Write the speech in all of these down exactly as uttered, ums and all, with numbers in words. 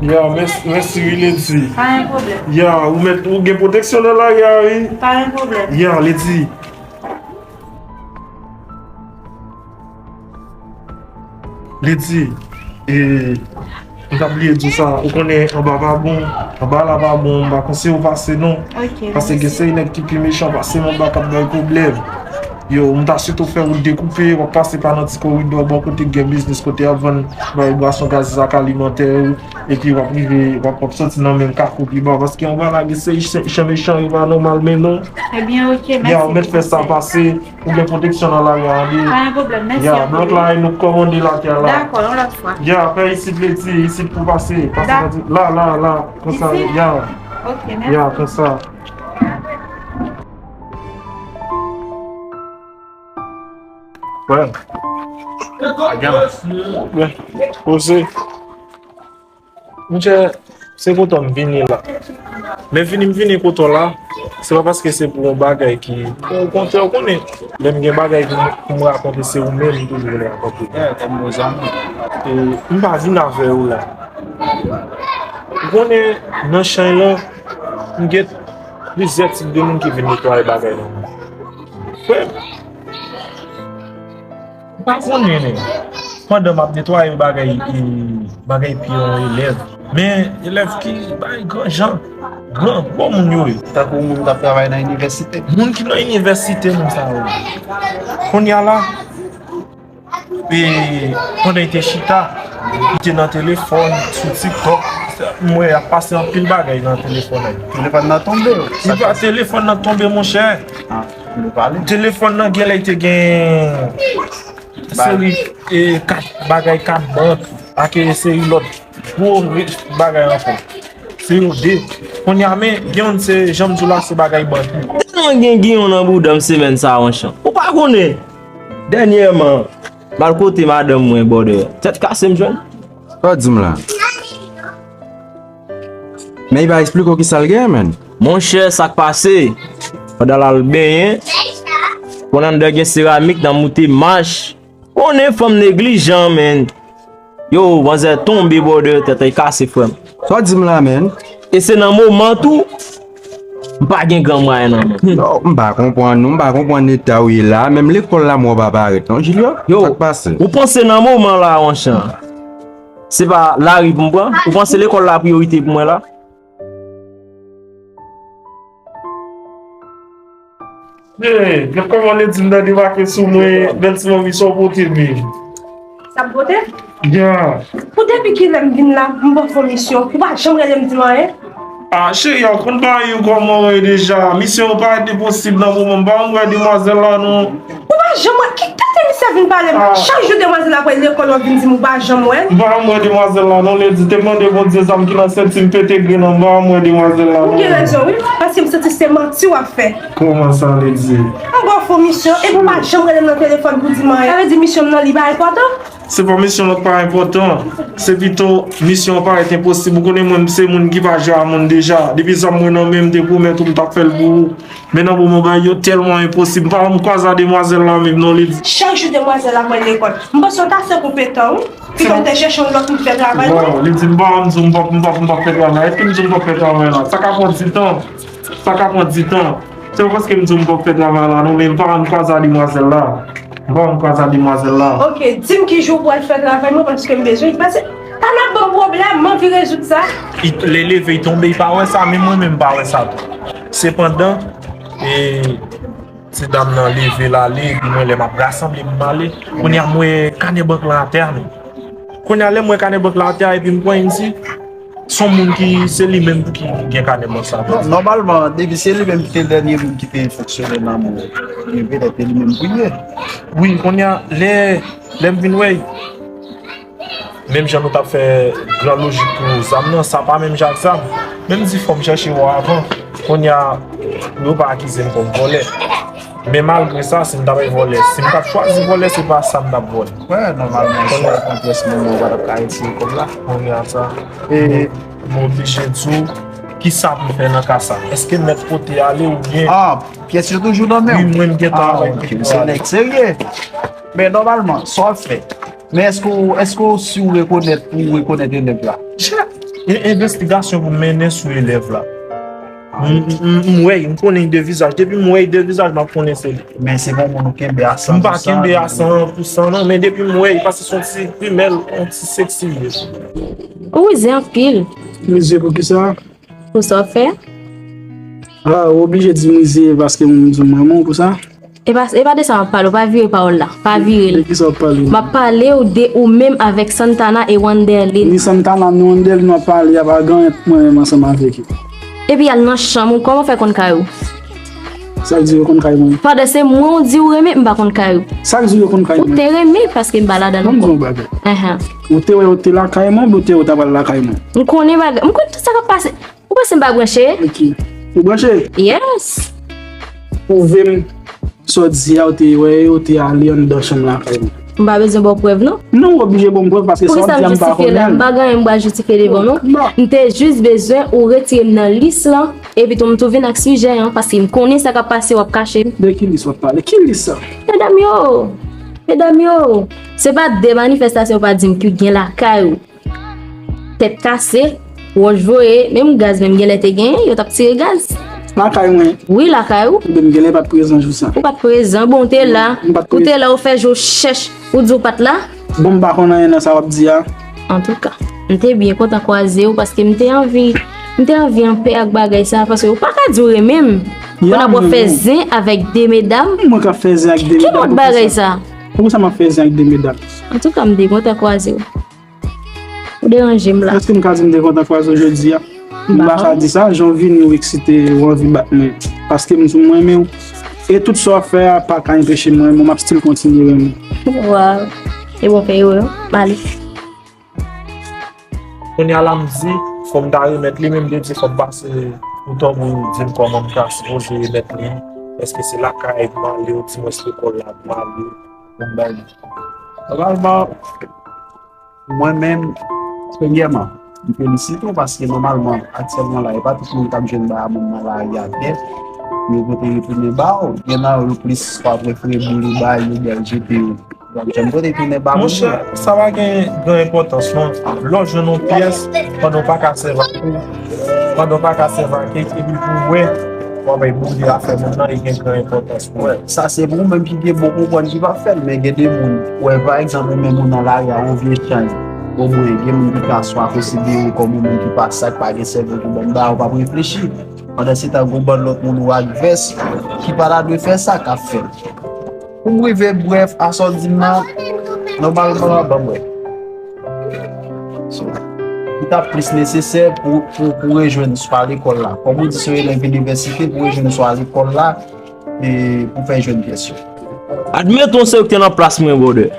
Ya, mèsi, mèsi wi, Lady. Pa gen pwoblèm. Ya, ou mèt, ou gen pwoteksyon nan lari a, wi. Pa gen pwoblèm. Ya, Lady. Lady, e, m t ap bliye di w sa, ou konnen anba pa bon, anba la pa bon, m pa konseye w pase non. Ok, mèsi. Paske gen seri nèg ki pi mechan pase m anba k ap bay pwoblèm. Yo, m ta sitou fè wout dekoupe, w ap pase pa nan ti koridò bò kote k gen biznis, kote y ap vann bay bwason gazez ak alimantè yo, epi w ap rive, w ap, w ap soti nan menm kafou pi ba, paske anba la gen seri chen, chen mechan yo pa nòmal men non. Ebyen, ok, mèsi. Ya, ou mèt fè sa pase. Ou gen pwoteksyon nan lari a, wi. Pa gen pwoblèm, mèsi anpil. Ya, blòk la, e nou k kòmande lakay la. Dakò, yon lòt fwa. Ya, fè isit, Lady, isit pou pase. Pase la, la, la, konsa, ya. Ok, mèsi. Ya, konsa. Wè. Wè. Poze. Monchè, se kote w m vini la. Men vini m vini kote w la, se pa paske se pou yon bagay ki, okontrè, ou konnen, lè m gen bagay pou m, pou m rakonte, se ou menm m toujou vin rakonte. E, m pa vin avè w la. Ou konnen, nan chay lan, m gen plizyè tip de moun ki vin netwaye bagay nan men m. Frè m, M pa konnen, men pandan m ap netwaye bagay, e, bagay pye yon elèv, men elèv ki bay gran jan, gran gwo moun yo ye. Tankou moun k ap travay nan inivèsite. Moun ki nan inivèsite, moun sa yo. Kounye a la, e, pandan li te chita, li te nan telefòn, sou TikTok, m wè y ap pase anpil bagay nan telefòn nan. Telefòn nan tonbe. Li pa telefòn nan tonbe, monchè. Ah, nou pale. Telefòn nan genlè te gen seri, e, kat, bagay kat bank, ak, e, seri lòt gwo re-, bagay ankò. Se yo de. Kounye a, men, gen youn se, jan m di w la, se bagay bank li. Tèlman gen giyon nan bouda m semèn sa a, Ronchan. Ou pa konnen. Dènyèman, m al kote madanm mwen, brother. Tèt kase m jwenn. Sa w di m la? Men li pa eksplike w kisa l gen, menn. Monchè, sa k pase? Pandan l al benyen, konn anndan gen seramik, nan moute mach. Konnen fanm neglijan, menn. Yo, manzè tonbe, brother, tèt li kase, frè m. Sa w di m la, menn? E se nan moman tou, m pa gen gran mwayen nan men m. Non, m pa konprann, non, m pa konprann eta w ye la. Menm lekòl la, mwen w pa parèt, non, Julio? Yo, sa k pase? Ou panse nan moman la, Ronchan? Se pa lari pou m pran? Ou panse lekòl la priyorite pou mwen la? Hey, gad kòman Lady m nan debake sou mwen, bèl ti manmi, sa w pote, babe? Sa m pote? Yeah. Pou depi kilè m vin la, m pa fè misyon. Ou pa janm rele m di m anyen. Ah, cheri, a konn bagay yo kòman w ye deja. Misyon yo parèt enposib nan moman. M pa janm wè demwazèl la, non. Ou pa janm wè, ki kote misye vin pale m? Ah. Chak jou demwazèl la pral lekòl, w ap vin di m ou pa janm wè l. M pa janm wè demwazèl la, non, Lady. Te mande Bondye zam ki nan senti m pete grenn nan, m pa janm wè demwazèl la, non. Ou gen rezon, wi, paske m santi se manti w ap fè. Kòman sa, Lady? M ba w fo misyon, epi w pa janm rele m nan telefòn pou di m anyen. Sa vle di misyon m nan li pa enpòtan? Se pa misyon nan k pa enpòtan. Se pito misyon an parèt enposib. Ou konnen mwen, m se moun ki pa jwe a moun deja. Depi zam mwen nan men m, te pwomèt ou m t ap fè l pou ou. Men nan moman bagay yo tèlman enposib. M pa janm kwaze a demwazèl la menm non, Lady. Chak jou demwazèl la pral lekòl. M panse w ta sè konpetan, wi. Pito m te chèche yon lòt moun ki fè travay mwen. Bon, Lady, m pa janm di w m p ap, m p ap, m p ap fè travay la. Èske m di w m p ap fè travay la? Sa ka pran di tan. Sa ka pran di tan. Se pa paske m di w m p ap fè travay la, non, men m pa janm kwaze a demwazèl la. M pa janm kwaze a demwazèl la. Ok, di m ki jou w pral fè travay mwen, paske m bezwen li. Paske ta n ap ban m pwoblèm, m anvi rezoud sa. Li, lè leve, li tonbe, li pa wè sa, men mwen menm, m pa wè sa tou. Sepandan, e, ti dam nan leve l ale, epi mwen, lè m ap rasanble pou m ale, kounye a, m wè kanè bank lan atè a, men. Kounye a, lè m wè kanè bank la atè a, epi m pran, m di, se yon moun ki, se li menm ki gen kanè bank sa. Non, nòmalman, depi se li menm ki te dènye moun ki te fonksyone nan men w, men petèt se li menm pou l ye. Wi, kounye a, lè, lè m vin wè, menm jan nou t ap fè gran lojik pou zam nan, sa pa menm jan ak zam. Men m di, fò m chèche wè avan. Kounye a, yo pa akize m kòm vòlè. Men malgre sa, si m ta bay vòlè, si m t ap chwazi vòlè, se pa sa m t ap vòlè. Wè, nòmalman, si w al pran pyès moun nan, ou pa t ap ka retire kòb la. Kounye a sa, e, m oblije di w, kisa pou m fè nan ka sa? Èske m mèt pote ale oubyen? Ah, pyès yo toujou nan men w? Wi, mwen, m gentan avèk pyès yo. Ah, ok, se nèg serye. Men nòmalman, sa w ap fè? Men èske w, èske w si w rekonèt, ou rekonèt enèg la? Chè, Gen envestigasyon pou m mennen sou elèv la. M, m, m, m wè, m konnen de vizaj. Depi m wè de vizaj, m ap konnen se li. Men se pa yon moun ou kenbe a san pou san. M pa kenbe a san pou san non, men depi m wè, paske se yon ti grimèl, yon ti seksi li ye. Ou zen anpil. Mezye, pou ki sa? Pou sa w fè? Ah, ou oblije di m mezye paske m di m renmen w pou sa? E pa, e pa de sa m ap pale, w pa vire pawòl la. Pa vire l. De ki sa w ap pale? M ap pale w de ou menm avèk Santana e Wanderlin. Ni Santana, ni Wanderlin w ap pale, y ap aganyen mwen menm ansanm avèk yo. Epi y al nan chanm ou, kòman w fè konn kay ou? Sa k di yo konn kay mwen? Pandan se mwen ou di ou renmen, m pa konn kay ou. Sa k di yo konn kay mwen? Ou te renmen paske m pa ladan l ankò. Ban m di yon bagay. Enhen. Ou te wè yo te lakay mwen, oubyen ou te wè yo ta pral lakay mwen? M konnen bagay, m konn tout sa k ap pase. Ou panse m pa branche? Ok. Ou branche? Yes. Pwouve m sa w di a, ou te wè yo te ale anndan chanm lakay mwen. M pa bezwen ba w prèv non. Non, ou oblije ban m prèv paske sa w ap di a m pa konnen l. Poukisa m jistifye la? M pa gen anyen m pral jistifye devan w non. M te jis bezwen ou retire m nan lis lan, epi tou m tou vin ak sijè an, paske m konnen sa k ap pase, w ap kache m. De ki lis w ap pale? Ki lis sa? Medam yo! Medam yo! Se pa de manifestasyon w pa di m ki gen lakay ou. Tèt kase, wòch voye, menm gaz menm genlè te genyen, yo t ap tire gaz. Lakay mwen? Wi, lakay ou. Ebyen, m genlè pa t prezan jou sa. Ou pa t prezan, bon, ou te la. M pa t prezan. Ou te la, ou fè je w chèch, ou di w pa t la. Bon, m pa konn anyen nan sa w ap di a. Antouka, m te byen kontan kwaze w paske m te anvi, m te anvi anpè ak bagay sa, paske ou pa ka di w renmen m. Pandan w ap fè zen avèk de medam. Mwen k ap fè zen ak de medam. Ki mòd bagay sa? Poukisa m ap fè zen ak de medam? Antouka, m te kontan kwaze w. Ou deranje m la. Èske m ka di m te kontan kwaze w jodi a? M pa ka di sa, jan w vini, ou eksite, ou anvi bat mwen. Paske m di w m renmen w. E tout sa w ap fè a pa ka enpeche m renmen w, m ap still kontinye renmen w. Waw. E bon, fè yo, m ale. Kounye a la m di, fò m ta remèt li, men m te di fò m pase pou tonbe pou di m kòman m ta sipoze remèt li. Èske se lakay m ale, ou di m èske lekòl la m ale, pou m bay li? Nòmalman, mwen menm, premyèman, m felisite w paske nòmalman, aktyèlman la, e pa tout moun k ap jwenn ba moun nan lari a tè pou yo pote retounen ba w. Gen nan yo, yo plis pa prefere boule ba yo, oubyen jete yo. Yo ap janm pote tounen ba moun yo. Monchè, sa pa gen gran enpòtans non. Lè w jwenn yon pyès, pandan w pa ka sèvi ak ou, pandan w pa ka sèvi ak li, epi pou w wè, w ap boule afè moun nan, li gen gran enpòtans pou ou. Sa se pou ou menm ki gen bon konprann ki pa fè l, men gen de moun, ou wè, pa egzanp, ou menm ou nan lari a, yon vye chay, omwen, gen moun ki ka swa konsidere w kòm yon moun ki pa sa, ki pa gen sèvo, ki bann bagay, ou p ap reflechi. Pandan se tan, gon bann lòt moun ou ak vès ki pa ta dwe fè sa k ap fè l. Pou m rive brèf a sa w di m nan, nòmalman, ban m wè. So, li t ap plis nesesè pou, pou, pou rejwenn swa lekòl la. Kòm ou di, se yon elèv inivèsite, pou rejwenn swa lekòl la, e pou fè jwenn pyès yo. Admeton se ou ki te nan plas mwen, brother.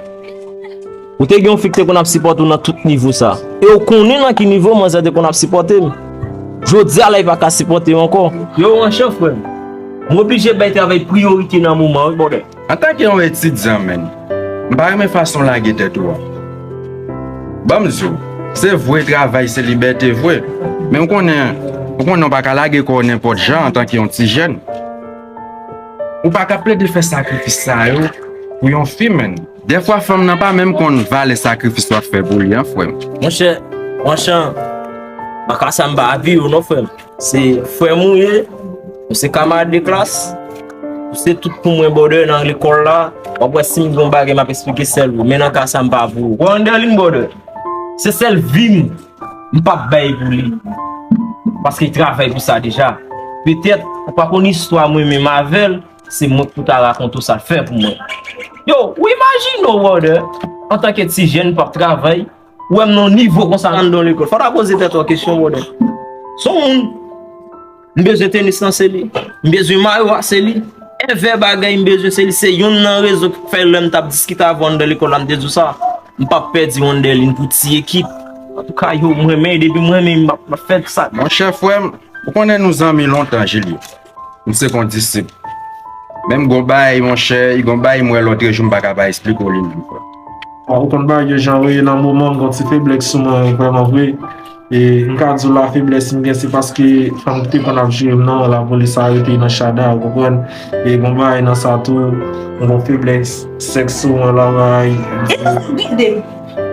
Ou te gen yon fi ki te konn ap sipòte w nan tout nivo sa. E ou konnen nan ki nivo manzè te konn ap sipòte m. Jodi a la, li pa ka sipòte m ankò. Yo, monchè, frè m, m oblije bay travay priyorite nan moman an, wi, brother. Antanke yon etidyan, menn, m pa renmen fason w lage tèt ou a. Ban m di w, se vre, travay se libète vre, men w konnen, ou konnen w pa ka lage kò w nenpòt jan antanke yon ti jèn. Ou pa ka plede fè sakrifis sa yo pou yon fi, menn. Dèfwa fanm nan pa menm konn valè sakrifis w ap fè pou li an, frè m. Monchè, Manchan, baka sa m pa apiye w non, frè m. Se frè m ou ye, nou se kamarad de klas, ou se tout pou mwen, brother, nan lekòl la. W ap wè si m gen yon bagay m ap eksplike sèl ou, men nan ka sa m pa pou ou. Wè Wanderlin, brother, se sèl vi m, m p ap bay pou li. Paske l travay pou sa deja. Petèt, ou pa konn istwa mwen menm avè l, se mwen k pou ta rakonte w sa l fè pou mwen. Yo, ou imajine w, brother, antanke ti jèn, p ap travay, ou wè m nan yon nivo konsa anndan yon lekòl. Fò w ta poze tèt ou kesyon, brother. Se yon moun, m bezwen tenis lan, se li. M bezwen mayo a, se li. Èvè bagay m bezwen, se li. Se youn nan rezon ki fè lè m t ap diskite avè w anndan lekòl la, m te di w sa. M p ap pèdi Wanderlin pou ti ekip. Antouka, yo, m renmen, depi m renmen, m ap, m ap fè sa. Monchè, frè m, ou konnen nou zanmi lontan, Julio. M se kondisip. Menm gon bagay, monchè, gon bagay m wè lòtrejou, m pa ka pa eksplike w li menm, frè. A, ou konn bagay yo jan yo ye nan moman, m gon ti feblès sou mwen, vrèman vre. E m ka di w la, feblès m gen, se paske fanm ki te konn ap joure m nan, lapolis arete nan Chada, ou konprann? E gon bagay nan sa tou, m gon feblès sèks sou mwen, la, bagay. Kite m.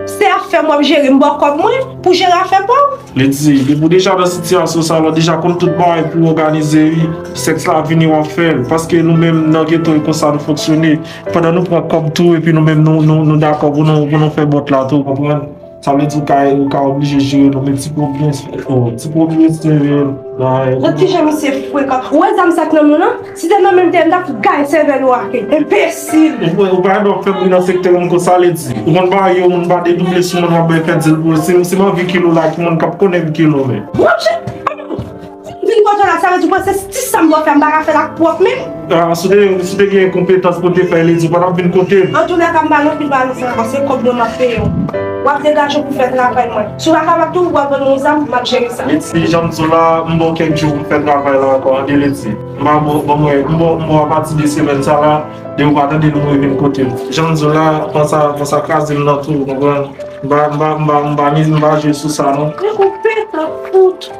Se ap Fè m w ap jere, m ba w kòb mwen pou jere afè pa w. Lady, depi w deja nan sitiyasyon sa, w deja konn tout bagay pou w òganize wi. Sèks la vini w ap fè l. Paske nou menm nan geto e konsa nou fonksyone. Pandan nou pran kòb tou, epi nou menm nou, nou, nou dakò pou nou, pou nou fè bòt la tou, w konprann? Sa vle di w ka, w ka oblije jere nou, men ti pwopwetè, ti pwopwetè, Gad kijan misye frekan. Ou wè zam sa k nan men w lan? Si te nan men m te ye, m t ap gaye sèvèl ou ake. Enbesil! Ou, ou pa dwe fè moun nan sektè moun konsa, Lady. Ou konn bagay yo, moun pa dedouble sou moun, w ap bay fè di l pou si, si m anvi kilo la, ki moun k ap konnen m kilo, men. Monchè! M vin kote w la, sa vle di w panse ti sa m ba w fè, m pa ka fè l ak pwòp men m? Ah, si w te, si w te gen konpetans pou w te fè, Lady, ou pa t ap vin kote m. Antoulèka, m pa nan anpil bagay nan sa ankò, se kòb mwen m ap peye w. W ap degaje w pou fè travay mwen. Si w pa kapab tou, w ap vann yon zam, m ap jere sa. Lady, jan m di w la, m ba w kèk jou pou m fè travay la ankò, tande, Lady. M a bon, bon, mwen, m bon, m bon, apati de semèn sa la, depi w pa tande l, mwen vin kote m. Jan m di w la, pran sa, pran sa kraze m nan tou, w konprann? M pa, m pa, m pa, m pa miz, m pa jwe sou sa, non. Mwen konpetan fout.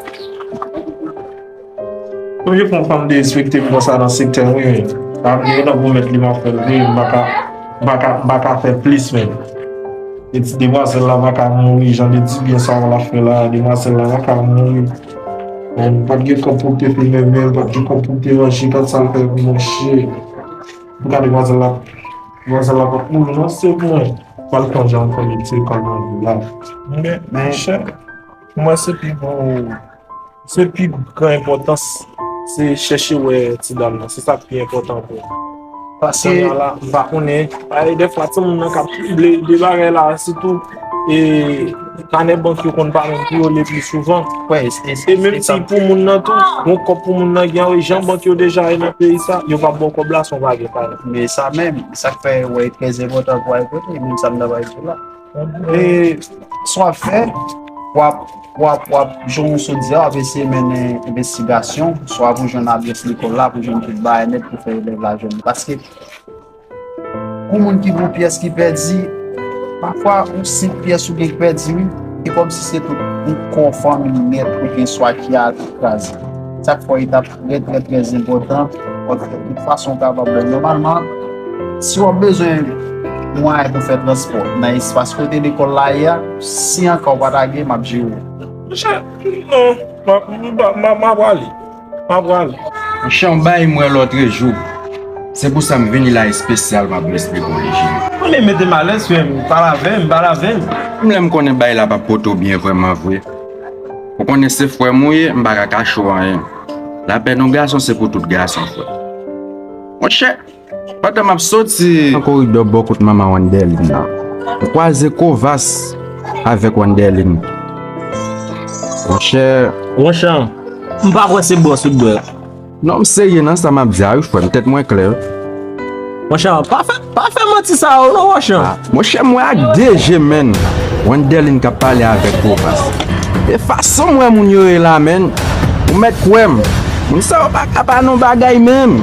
Premye fwa yon fanm derespekte m konsa nan sektè m, wi, men. Sa vle di, nan pwomèt li m ap fè l, wi, m pa ka, m pa ka, m pa ka fè plis, men. E ti demwazèl la pa ka mouri, jan de di byen sa w la fè la, demwazèl la pa ka mouri. Bon, m pa t gen kòb pou m te fè menm, menm, m pa t gen kòb pou m te manje, gad sa l fè pou manje. Pou gade demwazèl la, demwazèl la pa t mouri, non, se mwen. Pral pran jan m fè l, se kòb nan vi la. Men, men, monchè, pou mwen, se pi bon, se pi gran enpòtans, se chèche wè ti dam nan. Se sa k pi enpòtan pou mwen. Paske kounye a la, m pa konnen. Ay, dèfwa, timoun nan k ap twouble de bagay la, sitou, e, kanè bank yo konn pa menm pou yo li pli souvan. E menm si pou moun nan tou, yon kòb pou moun nan gen, wi, jan bank yo deja ye nan peyi sa, yo p ap ba w kòb la san w pa gen kanè. Men sa menm, sa k fè, wè, e trè enpòtan pou w al kote moun sa m t ap pale sou la. E sa w ap fè, w ap, w ap, w ap, jan w sot di a, w ap eseye mennen envestigasyon, swa pou jwenn adrès lekòl la, pou jwenn tout bagay nèt, pou fè elèv la jwenn. Paske pou moun ki gen yon pyès ki pèdi, pafwa, yon senk pyès ou gen ki pèdi, wi, e kòmsi se tout yon kò fanmi nèt ou gen swa ki al kraze. Sa k fè li t ap trè, trè, trè enpòtan, w ap fè tout fason w kapab. Bon, nòmalman, si w ap bezwen mwayen pou fè transpò nan espas kote lekòl la ye a, si an ka w pa ta gen, m ap jere w. Monchè, non, m ap, m ap, m ap, m ap prale. M ap prale. Monchè, yon bagay m wè lòtrejou. Se pou sa m vini la espesyalman pou m esplike w li, Jimmy. Konnen mete m alèz, frè m, pale avè m, pale avè m. Menm lè m konnen bagay la p ap pote w byen vrèman vre. Ou konnen se frè m ou ye, m pa ka kache w anyen. Lapè nou gason se pou tout gason, frè. Monchè, pandan m ap soti nan koridò bò kot manman Wanderlin nan, m kwaze Kovas avèk Wanderlin. Monchè. Monchè, m pa kwè se bòs ou t bwè. Non, m serye nan sa m ap di a wi, frè m, tèt mwen klè. Monchè, pa fè, pa fè manti sa yo non, monchè. Ah, monchè, m wè ak de je, menn. Wanderlin k ap pale avèk Kovas. E fason m wè moun yo ye la, menn, ou mèt kwè m. Moun sa yo pa ka pa non bagay menm.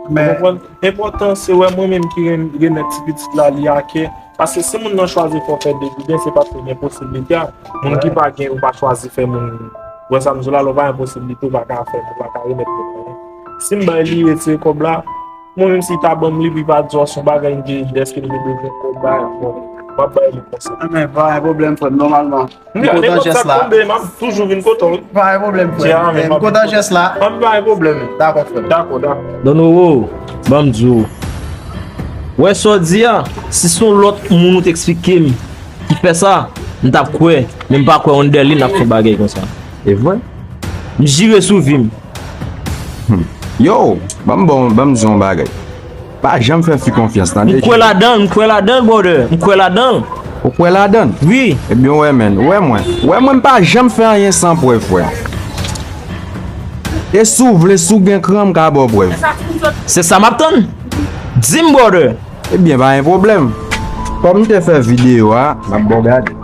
Ou konprann? Enpòtan se wè mwen menm ki ren-, remèt ti pitit la li a kè. Paske si moun nan chwazi fè w fè de biden, se paske gen posiblite a. Moun ki pa gen, ou pa chwazi fè moun. Ou wè sa m di w la, lè w pa gen posiblite, ou pa ka fè, ou pa ka remèt moun anyen. Si m bay li retire kòb la, mwen menm si l ta ban m li, epi pa di w se yon bagay m te, dèske m te bezwen kòb la, bon, m ap bay li konsa. Ebyen, pa gen pwoblèm, frè m, nòmalman. M kontan jès la. M ap toujou vin kote w wi. Pa gen pwoblèm, frè m. M kontan jès la. Pa gen pwoblèm. Dakò, frè m. Dakò, dakò. Don Oro, ban m di w. Wè sa w di a, si se yon lòt moun ou te eksplike m ki fè sa, m t ap kwè, men m pa kwè Wanderlin ap fè bagay konsa. E vre? M jire sou vi m. Hmm. Yo, ban m, bon, ban m di w yon bagay. Pa janm fè fi konfyans, tande. M kwè ladan l, m kwè ladan l, brother. M kwè ladan l. Ou kwè ladan l? Wi. Ebyen, w wè, menn. W wè mwen. W wè mwen, m pa janm fè anyen san prèv, frè. E si w vle, si w gen kran, m ka ba w prèv. Se sa m ap tann. Di m, brother. Ebyen, pa gen pwoblèm. Kòm m te fè videyo a, m ap ba w gade.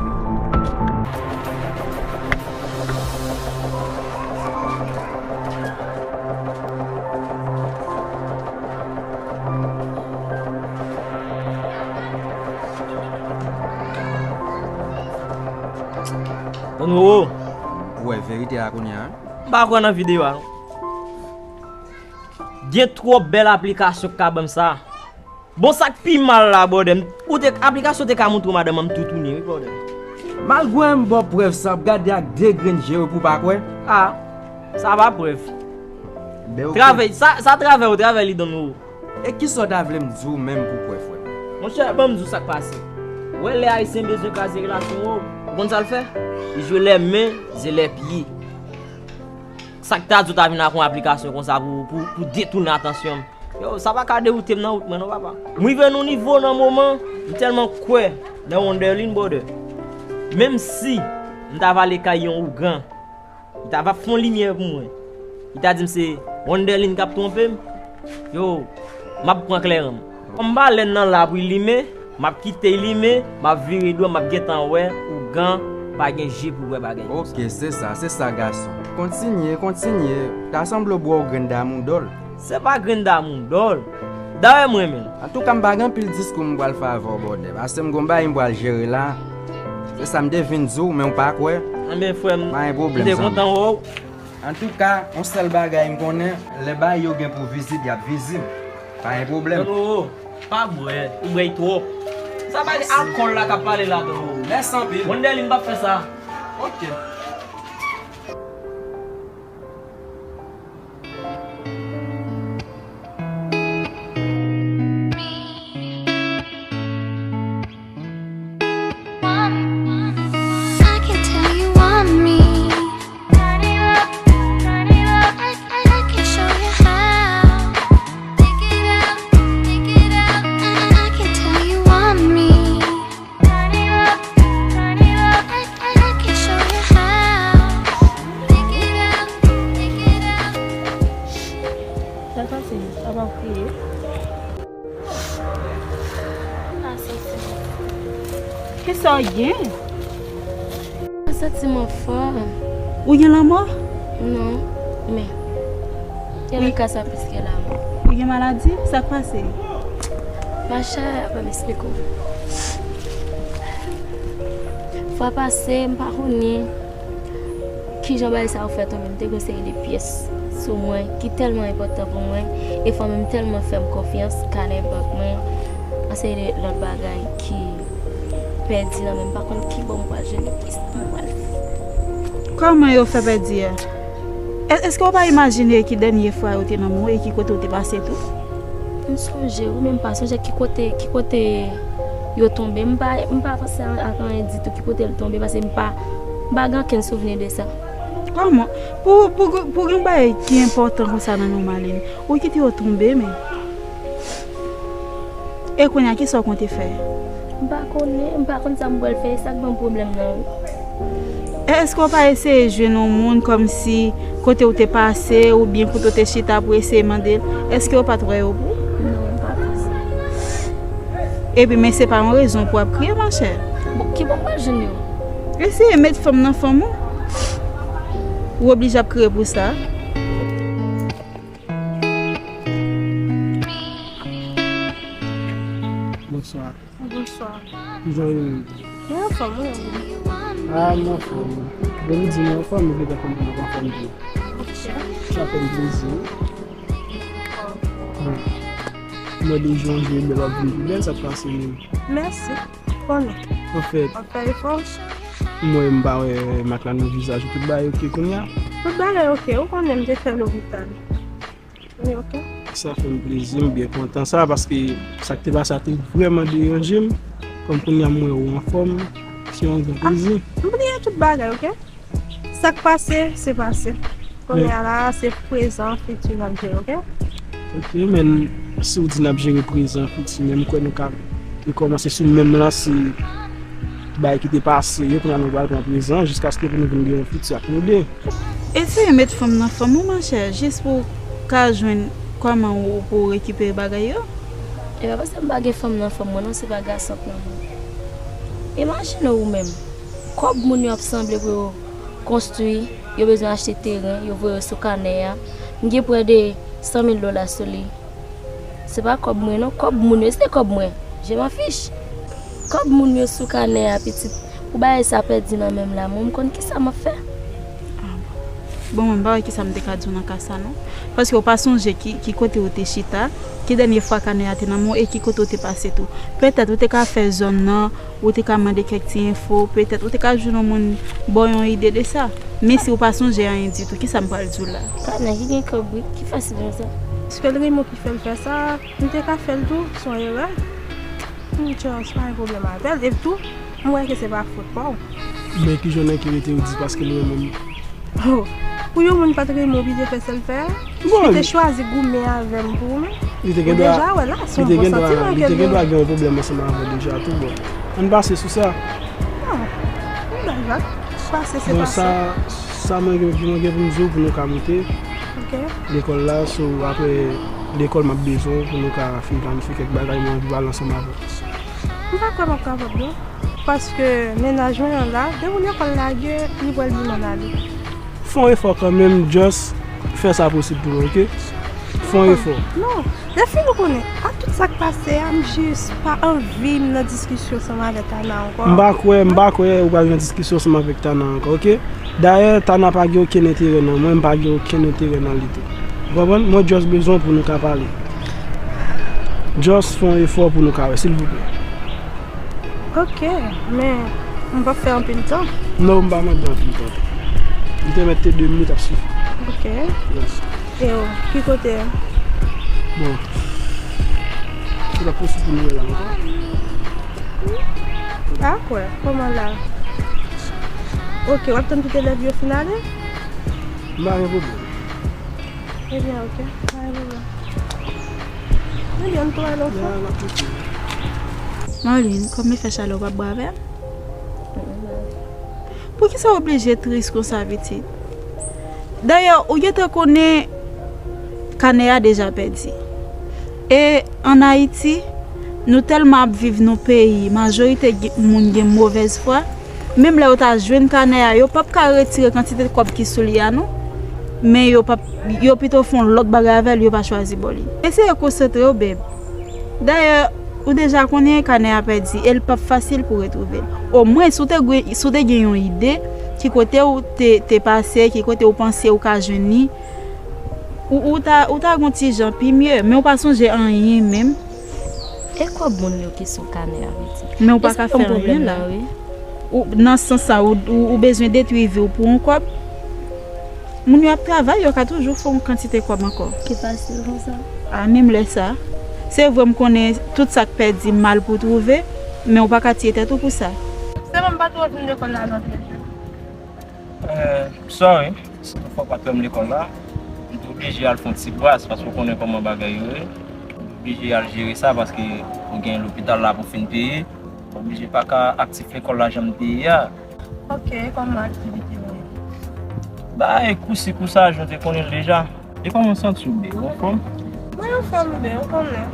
Don Oro. Ou wè verite a kounye a? M pa kwè nan videyo a non. Gen twòp bèl aplikasyon k ka ban m sa. Bon, sa k pi mal la, brother, m, ou te, aplikasyon te ka montre w madanm an m toutouni, wi, brother. Malgre m ba w prèv sa, w ap gade ak de grenn je w epi w pa kwè. A, sa pa prèv. Ben, ok. Travè, sa, sa travè ou travè li donn ou. E kisa w ta vle m di w menm pou kwè, frè m? Monchè, ban m di w sa k pase. Ou wè lè Ayisyen bezwen kraze relasyon ou, ou konn sa l fè? Li jwe lè men, ze lè pye. Sa k ta di w ta vin ak yon aplikasyon konsa pou, pou, pou detounen atansyon m? Yo, sa pa ka dewoute m nan wout mwen non, papa. M rive nan yon nivo nan moman, m tèlman kwè nan Wonderline, brother. Menm si m ta va ale kay yon ougan, li ta va fè yon limyè pou mwen. Li ta di m se Wonderline k ap twonpe m. Yo, m ap pran klèran m. Kòm balèn nan la pou l limen, m ap kite l limen, m ap vire do, m ap gentan wè ougan pa gen je pou wè bagay konsa. Ok, se sa, se sa, gason. Kontinye, kontinye. Ta sanble w bwè yon grenn damou dòl. Se pa grenn damou dòl. Dayè m renmen l. Antouka, m pa gen anpil diskou m pral fè avè w, brother. Paske m gon bagay m pral jere la. Se sa m te vin di w, men w pa kwè. Anben, frè m, Pa gen pwoblèm, m te zanmi. Kontan wè w. Antouka, yon sèl bagay m konnen, lè bagay yo gen pou vizib, y ap vizib. Pa gen pwoblèm. Dodo, pa bwè, ou bwè twòp. Sa pa alkòl la k ap pale la, Dodo. Mèsi anpil. Wonderline p ap fè sa. Ok. I can tell you want me. Turn it up, turn it up. I, I, I can show you how. Think it out, think it out. I, I can tell you want me. Turn it up, turn it up. I, I, I can show you how. Think it out, think it out. Sa k pase? Apa w kriye? M pa santi m anfòm. Kisa w gen? M pa santi m anfòm. Ou gen lanmò? Non, men gen nan ka sa plis ke lanmò. Ou gen maladi? Sa k pase? Machè, ban m esplike w. Fwa pase, m pa konnen kijan bagay sa yo fè tonbe. M te gen yon seri de pyès sou mwen ki tèlman enpòtan pou mwen, e fanmi m tèlman fè m konfyans, kanè bank mwen, yon seri de lòt bagay ki pèdi nan men m. M pa konn ki bò m pral jwenn li, kisa m pral fè. Kòman yo fè pèdi a? È-, èske w pa imajine ki dènye fwa yo te nan men w e ki kote w te pase tou? M sonje wi, men m pa sonje ki kote, ki kote yo tonbe. M pa, m pa panse ak anyen ditou ki kote l tonbe, paske m pa, m pa gen okenn souvni de sa. Kòman? Pou, pou, pou gen bagay ki enpòtan konsa nan men w, Marlene, ou kite yo tonbe, men. E kounye a, kisa w konte fè? M pa konnen, m pa konn sa m pral fè, e sa k ban m pwoblèm nan wi. Èske w pa eseye jwenn yon moun kòmsi kote w te pase oubyen kote w te chita pou eseye mande l? Èske w pa t wè yo pou? Non, m pa panse. Epi, men se pa yon rezon pou w ap kriye, monchè. Bon, ki bò m pral jwenn yo? Eseye met fanm nan fanm ou. Ou oblije ap kriye pou sa. Bonswa. Bonswa. Kijan w ye menm? Mwen anfòm, wi, mwen. Ah, mwen anfòm. Depi di mwen anfòm, mwen gentan konprann mwen anfòm tou. Ok. Sa fè m plezi, wi. Mwen de jan w jwe bèl, w ap vin pi bèl, sa k pase menm? Mèsi. Konnen. Anfèt, w ap fè efò? Mwen, m pa wè mak la nan vizaj ou, tout bagay oke kounye a? Tout bagay oke, ou konnen m te fè lopital. Li oke? Sa fè m plezi, m byen kontan sa, paske sa k te pase a te vrèman deranje m. Kòm kounye a m wè ou anfòm, se yon gran plezi. M bliye tout bagay, oke? Sa k pase, se pase. Kounye a la, se prezan, fiti n ap jere, oke? Oke, men si w di n ap jere prezan, fiti, men m kwè nou ka rekòmanse sou menm lanse bagay ki te pase yo, kounye a nou pral pran prezan, jiskaske pou nou vin gen yon fiti ak nou de. Eseye met fanm nan fanm ou, monchè, jis pou w ka jwenn kòman ou pou w rekipere bagay yo. E pa paske m pa gen fanm nan fanm mwen non, se pa gason k nan mwen. Imajine w ou menm, kòb moun yo ap sanble pou yo konstwi, yo bezwen achte teren, yo voye yo sou kanè a. M gen prè de san mil dola sou li. Se pa kòb mwen non, kòb moun yo, se kòb mwen. Je m'en fiche. Kòb moun yo sou kanè a, pitit. Pou bagay sa pèdi nan men m la, mwen m konn kisa m ap fè. Ah bon. Bon, mwen pa wè kisa m te ka di w nan ka sa non. Paske w pa sonje ki, ki kote w te chita, ki dènye fwa kanè a te nan men w e ki kote w te pase tou. Petèt ou te ka fè zòn nan, ou te ka mande kèk ti enfo, petèt ou te ka jwenn yon moun ba w yon ide de sa. Men si w pa sonje anyen ditou, kisa m pral di w la? Kanè ki gen kanbrik, ki fasil konsa. Èske l renmen w ki fè l fè sa? M te ka fè l tou, se yon erè. M tchè, se pa yon pwoblèm avè l. Epi tou, m wè ke se pa fòt pa w. Men ki jan nèg ki rete ou di paske l renmen m? Oh, pou yon moun pa t renmen w, li te fè sa l fè a? Bon, li te chwazi goumen avè m pou ou menm? Li te gen dwa, deja wè la, se yon bon santiman ke l gen. Li te gen dwa gen yon pwoblèm ansanm avè w deja tou, bon. Ann pase sou sa. Non, m pa va pase, se pase. Bon, sa, sa mwen gen, mwen gen pou m di w pou nou ka moute. Ok. Lekòl la, so, apre lekòl m ap bezwen w pou nou ka fin planifye kèk bagay, mwen anvi pale ansanm avè w. M pa kwè m ap kapab non. Paske mennaj mwen an la, depi lekòl lage, li pral di m ann ale. Fè yon efò kanmenm, just fè sa posib pou mwen, ok? Fè yon efò. Non, Delphine, ou konnen, ak tout sa k pase a, m jis pa anvi m nan diskisyon ansanm avè Tana ankò. M pa kwè, m pa kwè ou pral nan diskisyon ansanm avèk Tana ankò, ok? Dayè, Tana pa gen okenn enterè nan mwen, m pa gen okenn enterè nan li tou. Ou konprann? Mwen just bezwen pou nou ka pale. Just fè yon efò pou nou ka wè, silvouplè. Ok, men m p ap fè anpil tan. Non, m pa mande anpil tan. M te mèt te de minit ap sifi. Ok. Yes. E w, ki kote? Bon. Se pa posib pou nou wè la ankò. Dakò, kòman la? Ok, w ap tann tout elèv yo fin ale? M pa gen pwoblèm. Ebyen, ok, pa gen pwoblèm. Ebyen, ann tou ale yon fwa. Marlene, kòm li fè chalè, w p ap bwè avè m? Poukisa w oblije tris konsa, pitit? Dayè, ou gentan konnen kanè a deja pèdi. E ann Ayiti, nou tèlman ap viv nan peyi, majorite gen, moun gen movèz fwa, menm lè yo ta jwenn kanè a, yo p ap ka retire kantite kòb ki sou li a, non. Men yo p ap, yo pito fè yon lòt bagay avè l, yo pa chwazi ba w li. Eseye konsantre w, babe. Dayè, ou deja konnen kanè a pèdi e l p ap fasil pou w retwouve l. Omwen, si w te gwe-, si w te gen yon ide, ki kote w te, te pase, ki kote w panse w ka jwenn li, ou, ou ta, ou ta gon ti jan pi mye, men w pa sonje anyen menm. E kòb moun yo ki sou kanè a, pitit? Men w pa ka fè anyen la. Ou, nan sans sa, ou, ou, ou bezwen detwi vi w pou yon kòb? Moun yo ap travay, yo ka toujou fè yon kantite kòb ankò. Ki fasil konsa? A, menm lè sa. Se vre, m konnen tout sa k pèdi mal pou twouve, men w pa ka tiye tèt ou pou sa. Sèlman m pa twò vin lekòl la lòt jou. Eh, sorry. Si tout fwa w pa t wè m lekòl la, m te oblije al fè yon ti bwaz, paske w konnen kòman bagay yo ye. M te oblije al jere sa, paske ou gen lopital la pou fin peye. Ou oblije pa ka aktif lekòl la jan m te ye a. Ok, kòman aktivite yo ye? Bay kou si kou sa, jan w te konnen l deja. E kòman w santi w, babe? Ou anfòm? Mwen anfòm, babe, ou konnen.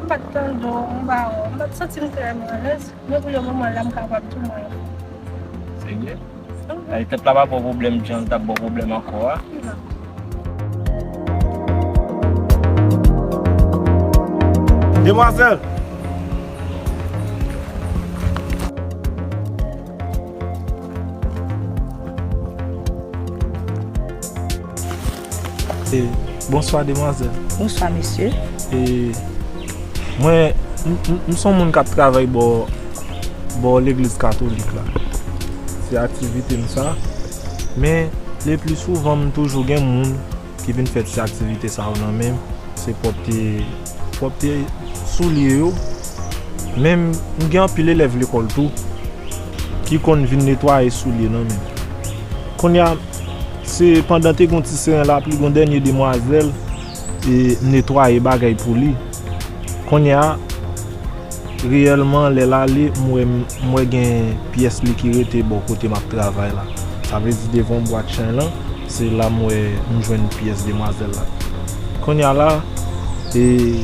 M pa t tande w, m pa wè w. M pa t santi m trè alèz. Men pou le moman la, m kapab di w mwen anfòm. Serye? Ay, tèt la pa ba w pwoblèm jan l t ap ba w pwoblèm ankò a. Non. Demwazèl! E, bonswa, demwazèl. Bonswa, mesye. E, mwen, m, m, m se yon moun k ap travay bò, bò legliz katolik la. Se aktivite m sa. Men, le pli souvan, m toujou gen moun ki vin fè ti aktivite sa yo nan men m. Se pwòpte, pwòpte soulye yo. Men m gen anpil elèv lekòl tou ki konn vin netwaye soulye nan men m. Kounye a, se pandan te gen yon ti seren lapli, gen yon dènye demwazèl, e, netwaye bagay pou li. Kounye a, reyèlman, lè l ale, m wè, m wè gen pyès li ki rete bò kote m ap travay la. Sa vle di devan bwat chay lan, se la m wè m jwenn pyès demwazèl la. Kounye a la, e,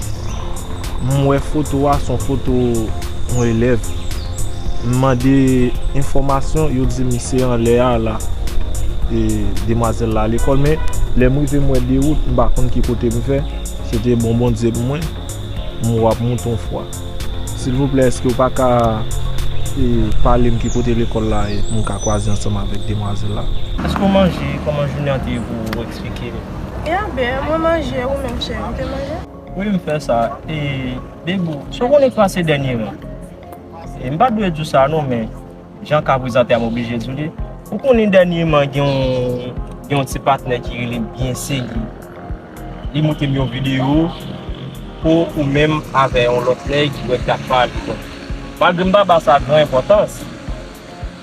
m wè foto a, se yon foto yon elèv. M mande enfòmasyon, yo di m se anlè a la, e, demwazèl la lekòl, men lè m rive m wè de wout, m pa konn ki kote m fè. Se te bon Bondye pou mwen. M wè w ap moute yon fwa. Silvouplè, èske w pa ka E, pale m ki kote lekòl la ye, m ka kwaze ansanm avèk demwazèl la. Èske w manje? Kòman jounen an te ye pou w eksplike m? Ya, Ben, mwen manje, ou menm, cheri, ou te manje? Wi, m fè sa. E, Bebou, sa w konnen k pase dènyèman? E, m pa t dwe di w sa non, men jan ka prezante a, m oblije di w li. Ou konnen dènyèman gen yon, gen yon ti patnè ki rele m byen serye. Li montre m yon videyo pou ou menm avè yon lòt nèg ki wè k ap pale. Bon, malgre m pa ba sa gran enpòtans,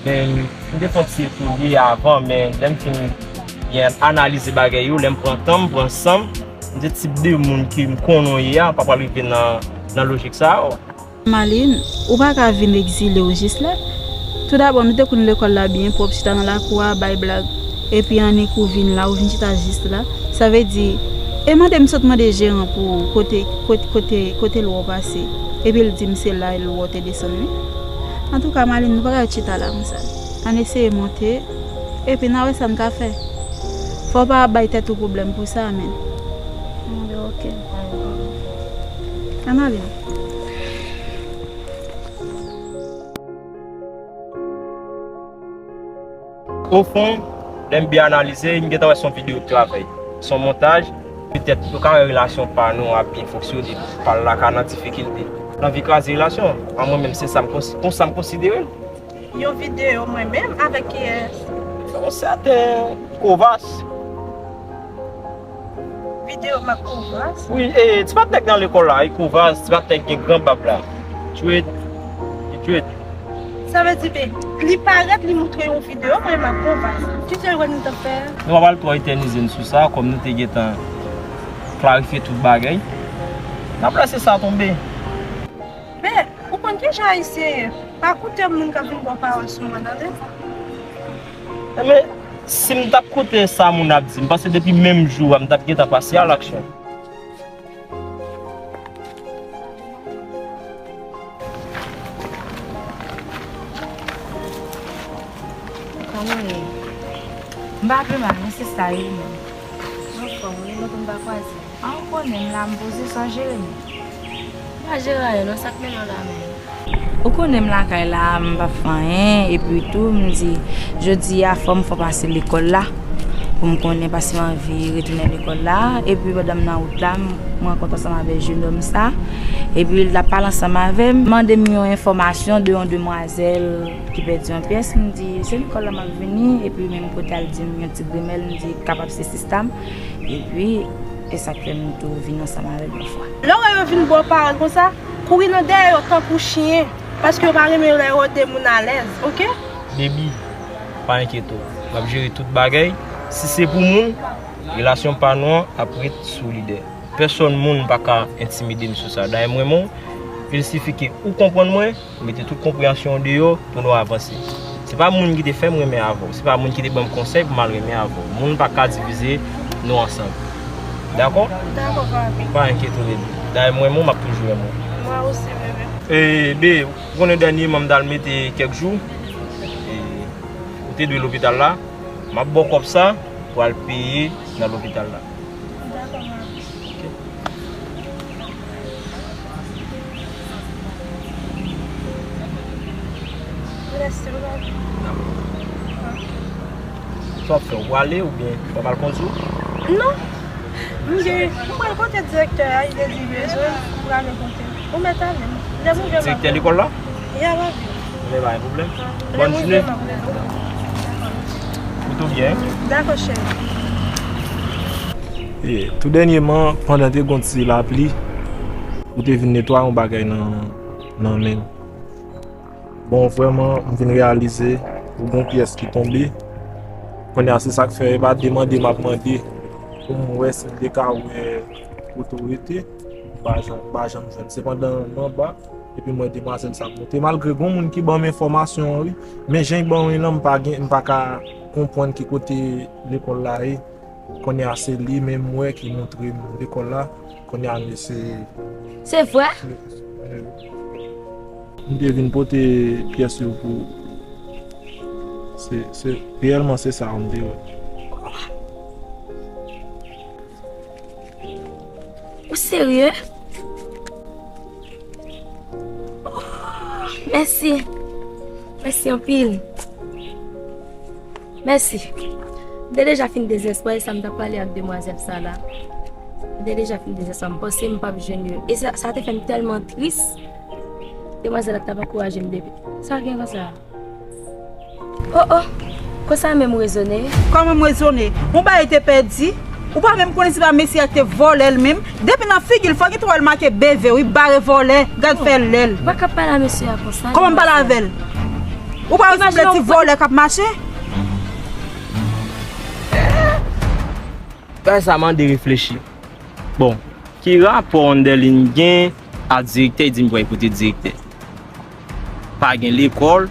men m te fè yon ti etidye avan, men lè m fin byen analize bagay yo, lè m pran tan m, pran san m, m se tip de moun ke m konnen w ye a, w pa pral rive nan, nan lojik sa a. Malin, ou pa ka vin egzile w jis la. Toudabò, nou te konn lekòl la byen pwòp, chita nan lakou a, bay blag. Epi annik ou vin la, ou vin chita jis la. Sa vle di, e mande m sot mande jeran pou kote, kote, kote, kote l wè w pase. Epi l di m se la l wè w te desann wi. Antouka, Malin, nou pa ka ret chita la konsa. Ann eseye monte, epi n a wè sa n ka fè. Fò w pa bay tèt ou pwoblèm pou sa, men. Bon, oke. Ann ale. Ofon, lè m byen analize, m gentan wè se yon videyo travay. Se yon montaj. Petèt, yo ka wè relasyon pa nou ap byen fonksyone, pa l la ka nan difikilte. L anvi kraze relasyon an. An mwen menm, se sa m konsi-, konsa m konsidere l. Yon videyo mwen menm avèk kiyès? Yon sèten Kovas. Videyo m ak Kovas? Wi, e, ti patnè k nan lekòl la, e Kovas, ti patnè k gen gran bab la. Djwet, li djwet. Sa vle di, ben, li parèt, li montre yon videyo mwen menm ak Kovas. Kisa w wè nou t ap fè a? Nou pa pral twò etènize n sou sa, kòm nou te gentan klarifye tout bagay. N ap lese sa tonbe. Ben, ou konn kijan Ayisyen ye. Pa koute moun k ap vin ba w pawòl sou mwen, tande? Enben, si m t ap koute sa moun ap di, m panse depi menm jou a, m t ap gentan pase alaksyon. Kòman w ye? M pa pi mal, men se sa ye ou menm? Anfòm wi, lontan m pa kwaze. A, ou konnen m la, m poze, sa w jere m? M pa jere anyen non, sa k mennen w la menm? Ou konnen m lakay la, m p ap fè anyen, epi tou, m di, jodi a, fò m fè w pase lekòl la, pou m konnen, paske m anvi retounen lekòl la, epi pandan m nan wout la, m, m rankontre ansanm avèk jennonm sa, epi l t ap pale ansanm avè m, mande m yon enfòmasyon de yon demwazèl ki pèdi yon pyès, m di, se lekòl la m ap vini, epi menm kote a l di m yon ti grimèl, m di, kapab se sista m, epi, e sa k fè m tou vin ansanm avè l yon fwa. Lè w wè yo vin ba w pawòl konsa, kouri nan dèyè yo tankou chen, paske yo pa renmen lè yo wè de moun alèz, oke? Baby, pa enkyete w, m ap jere tout bagay, si se pou moun, relasyon pa nou an ap ret solidè. Pèsòn moun pa ka entimide m sou sa. Dayè m renmen w, il sifi ke ou konprann mwen, ou mete tout konpreyansyon w deyò pou nou avanse. Se pa moun ki te fè m renmen avè w, se pa moun ki te ban m konsèy pou m al renmen avè w. Moun pa ka divize nou ansanm. Dakò? Dakò, papi. Pa enkyete w, baby. Dayè m renmen w, m ap toujou renmen w. Mwen osi, bebe. E, be, ou konnen dènyèman m t al mete kèk jou, e, ou te dwe lopital la, m ap ba w kòb sa pou al peye nan lopital la. Dakò, papi. Mèsi, papi. Sa w ap fè, w prale oubyen w ap al kondui? Non. M gen, m pral kote direktè a, li te di bezwen m, m prale kote l. Ou mèt ale. Lè m rive m ap. Direktè lekòl la? Ya, papi. Ebyen, pa gen pwoblèm. Bòn jounen. Ou tou byen? Dakò, cheri. E, tou dènyèman, pandan te gon ti lapli, ou te vin netwaye yon bagay nan, nan men m. Bon, vrèman, m vin reyalize ou gon pyès ki tonbe. Kounye a, se sa k fè, e pa demande m ap mande pou m wè si m te ka wè kote w rete. M pa janm, m pa janm jwenn. Se pandan m anba, epi m wè demwazèl sa ap monte. Malgre gon moun ki ban m enfòmasyon an, wi, men jan l ban mwen lan, m pa gen, m pa ka konprann ki kote lekòl la ye. Kounye a, se li menm m wè ki montre m lekòl la. Kounye a, m eseye. Se vre? M te vin pote pyès yo pou. Se, se, reyèlman, se sa m te wè. Ou serye? Oh, mèsi. Mèsi anpil. Mèsi. M te deja fin dezespwa, e sa m t ap pale ak demwazèl sa la. M te deja fin dezespwa, m panse m p ap jwenn yo. E sa, sa te fè m tèlman tris. Demwazèl la t ap ankouraje m depi. Sa gen konsa? Oh, oh. Konsa menm rezone? Kòman m rezone? Yon bagay te pèdi. Ou pa menm konnen si pa mesye a ki te vòlè l menm. Depi nan figi l, fò gen twò l make B V, wi, bare vòlè. Gad fè l lè l. Ou pa ka pale a mesye a konsa. Kòman m pale avè l? Ou pa wè sanble ti vòlè k ap mache? Bagay sa mande reflechi. Bon, ki rapò Anderline gen a direktè? Di m pou al koute direktè. Pa gen lekòl.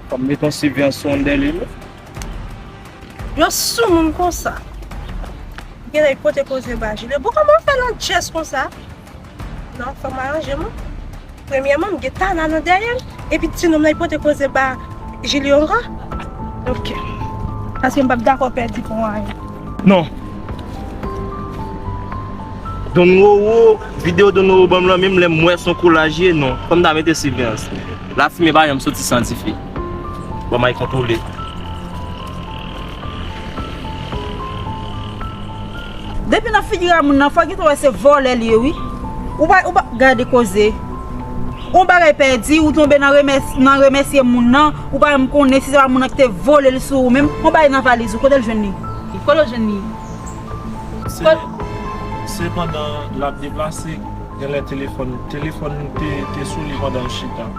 Fò m met yon siveyans sou Anderline. Yo soumoun konsa. Genlè y pote koze ba Jilyo. Bon, kòman w fè nan chest konsa? Non, fò m aranje m wi. Premyèman, m gen Tana nan dèyè m, epi ti nonm nan, li pote koze ba Jilyo ankò. Ok. Paske m p ap dakò pèdi pou anyen. Non. Don Roro, videyo Don Roro ban m lan, menm lè m wè se yon kolaj ye, non. Fò m ta mete siveyans. Lafimen pa janm soti san dife. Bon, m al kontwole. Depi nan figi a moun nan, fò gentan wè se vòlè l ye, wi. Ou pa, ou pa, gade koze. Yon bagay pèdi, ou tonbe nan remès-, nan remèsye moun nan, ou pa menm konnen si se pa moun nan ki te vole l sou ou menm. Yon bagay nan valiz ou, kote l jwenn li? Kote l jwenn li? Se, se pandan l ap deplase, genlè telefòn, telefòn te, te sou li pandan l chita.